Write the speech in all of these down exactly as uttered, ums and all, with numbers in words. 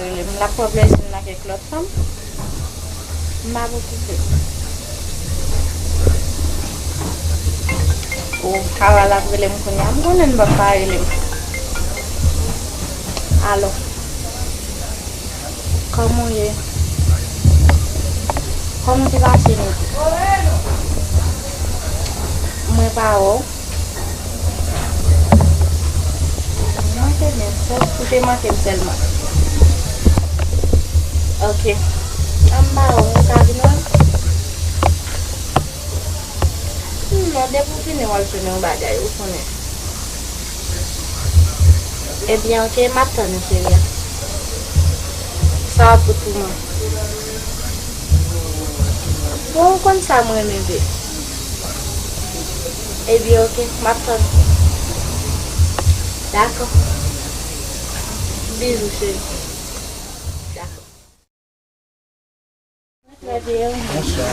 Rele m, l ap pran plezi m nan kèk lòt fanm. M p ap okipe. O, Carla ap rele m kounye a. M konnen l p ap pa rele m. Alo. Kòman w ye? Kòman te pase nou? Mwen pa wè w. Manke menm, fòk ou te manke m sèlman. Ok. An m pa wè w, ou ka vin wè m? Hmm, non, depi w vini, w al jwenn yon bagay, ou konnen. Ebyen, ok, m ap tann ou, cheri. Sa w ap pote pou mwen? Bon, ou konn sa mwen renmen vre. Ebyen, ok, m ap tann. Dakò. Bizou, cheri. Dakò. Bonswa.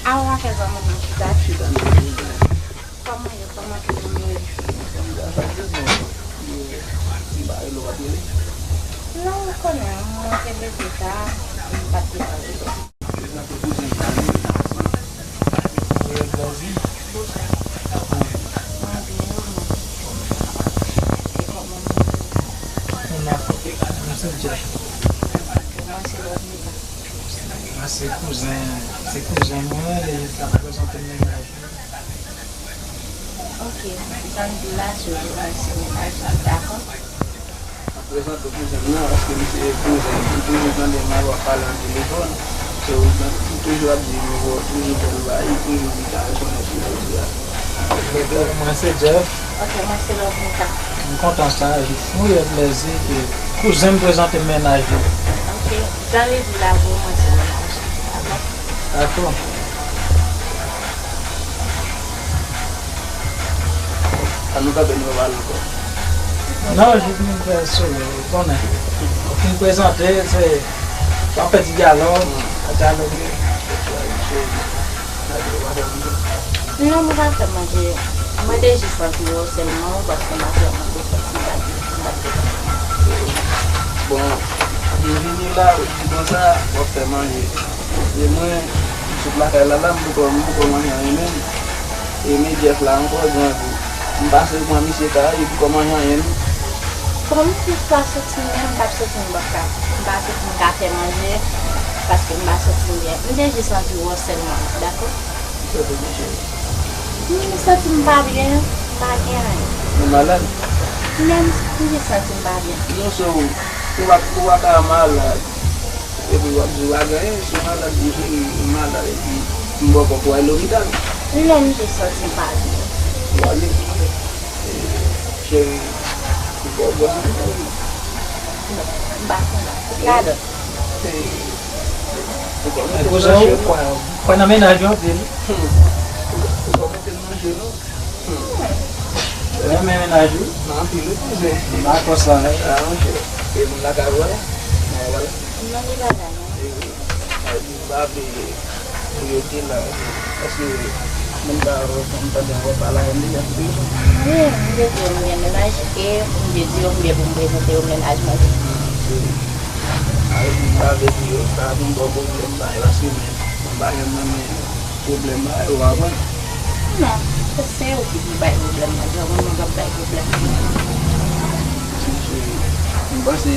Awa, fè zanmi nan chita. Kòman yo? Kòman tout moun ye? Non, ou konnen, mwen te leve ta, m pa t gen tan rele. Mwen byen, ou menm? Mwen se Jeff. Mwen se Lovmita. Mwen se kouzen, se kouzen mwen, li t ap prezante m mennaj li. Ok, jan m di w la, se ou ki mèsi mennaj li, dakò? M ap prezante kouzen m nan, paske m se kouzen li. M toujou tande m avè w ap pale nan telefòn. So, m toujou ap di m wè w toujou bèl bay, toujou di ta rekonèt ou jodi a. Mwen se Jeff. Ok, mwen se Lovmita. M kontan sa, li fou, li plezi ke kouzen m prezante m mennaj li. Ok, jan li di la, vre, mwen se mennaj li, dakò? Dakò. An nou kanpe, nou pa pale ankò. Non, jis m fè solo, ou konnen. Ou fin prezante, se, w ap fè ti dyalòg, w ap dyaloge. Non, mwen pa fè manje. Mwen te jis anvi wè w sèlman, paske m pa fè manje, sòti m pa t, m pa t gen tan. Bon, m vini la, ou di konsa, w ap fè manje. E mwen, m sot lakay la, la, m poko, m poko manje anyen menm. E men Jeff la ankò, grangou. M pase pran misye kay, li poko manje anyen non. Bon, m pa soti menm, m t ap soti, m p ap ka, m pa soti, m ka fè manje, paske m pa santi m byen. M te jis anvi wè w sèlman, dakò? Kisa w te gen, cheri? M santi m pa byen, m pa gen anyen. Ou malad? Men m, m jis santi m pa byen. Non, so, ou pa, ou pa ka malad. Epi w ap di w pa gen anyen, si w malad, m cheri, m malad, epi m ba w kòb pou w al lopital. Non, m jis santi m pa byen. Ou ale? E, cheri, ou ba w bwè anpil? Non, m pa konn. Tout ladan. E, ou pa monte nan je nou? Kwè nan mennaj yo anpil. Hmm. Ou pa monte nan je nou? Hmm. Ou renmen mennaj ou? Nan anpil wi kouzen. M pa konsa, wi. A, monchè. E moun la ka wè? Nan wè la. Non, li pa la, non. E wi. Sa vle di m pa vle pou yo te la. Èske moun sa yo, m tande yo pale avè m deja sou telefòn? Wi, m te di yo m gen mennaj e m te di yo m gen pou m prezante yo mennaj mwen tou. Hmm, se, sa vle di m pa vle pou yo, sa pou m ba w pwoblèm, pa, paske m pa janm renmen pwoblèm bagay, ou pa konn? Non, se, se yo ki pou bay pwoblèm nan, jan mwen menm k ap bay pwoblèm. Se, se, m panse,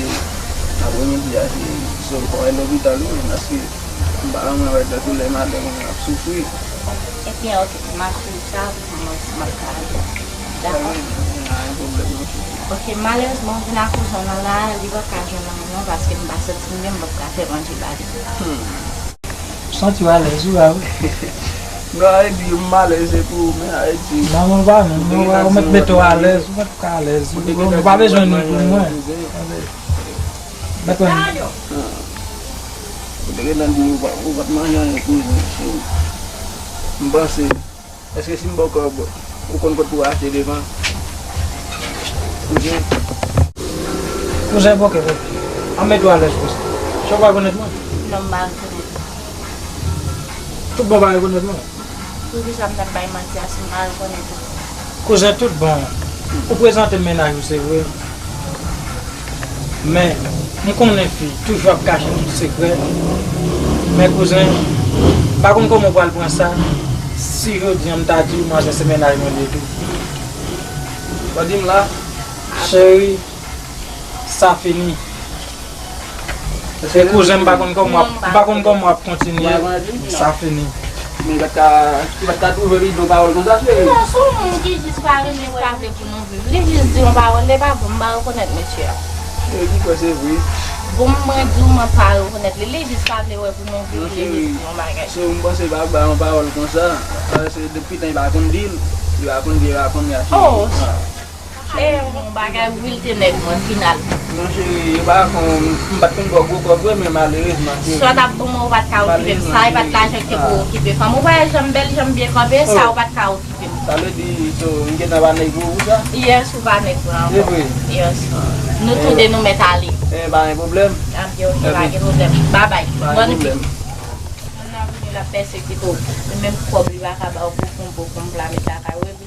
apre midi a, se, se w k ap al lopital wi, paske m pa renmen wè doulè madanm mwen ap soufri. Ebyen, ok, m ap suiv sa, m, m ap ka ale. Dakò? Pa gen pwoblèm, ok. Ok, malerezman, m vin ak kouzen w nan la, li pa ka jwenn anyen non, paske m pa santi m byen, m p ap ka fè manje ba li. Hmm. Ou santi w alèz wi, a wi. Non, Ayiti, m alèz se pou ou, men Ayiti. Non, mwen pa menm, mwen pa, ou mèt mete w alèz, ou mèt ka alèz. Ou pa bezwen ni pou mwen. Mèt wè m. Ou te gentan di ou pa, ou pa t manje anyen kouzen, cheri. M panse, èske si m ba w kòb, ou konn kote pou w achte devan? Kouzen. Kouzen, bon, ok, bon. An mete w alèz konsa. Chè w pa rekonèt mwen? Non, m pa rekonèt ou. Tout bon pa rekonèt mwen? Poukisa m t ap bay manti a si m pa rekonèt ou? Kouzen, tout bon. Ou prezante m mennaj ou, se vre. Men, m konnen fi toujou ap kache tout sekrè. Men kouzen, m pa konn kòman w pral pran sa. Si jodi a m ta di w manzè se mennaj mwen li ye tou. W ap di m la? Cheri, sa fini. E kouzen m pa konn kòman w ap, m pa konn kòman w ap kontinye. Sa fini. Men li pa t ka, li pa t ka twouve li di yon pawòl konsa, cheri. Non, se yon moun ki jis pa renmen, pa vle pou nou viv. Li jis di yon pawòl, li pa bon, m pa rekonèt mesye a. Cheri, ki kwè se vre. Bon, mwen di w, mwen pa rekonèt li. Li jis pa vle wè pou nou viv, li jis di yon bagay. So, m panse li pa bay yon pawòl konsa. Paske depi tan li pa konn di l, li pa konn di, li pa konn li a cheri. Oh. E yon bagay, wi, l te nèg mwen, final. Non, cheri, yo pa konn, m pa t konn ba w gwo kòb vre, men malerezman, cheri. Sa w t ap ban mwen, ou pa t ka okipe m. Sa e pa t lajan ki te pou okipe fanm. Ou pa wè jan m bèl, jan m byen kanpe, sa ou pa t ka okipe m. Sa vle di, so, m gentan pa nèg pou ou pou sa? Yes, ou pa nèg mwen ankò. Se vre? Yes. Nou toude nou mèt ale. E, pa gen pwoblèm. Anbyen, ok, pa gen pwoblèm. Babay. Bòn nwi. Moun nan vini, l ap pèsekite w. Li menm kòb li pa ka ba w pou fon, pou fon pla met lakay ou.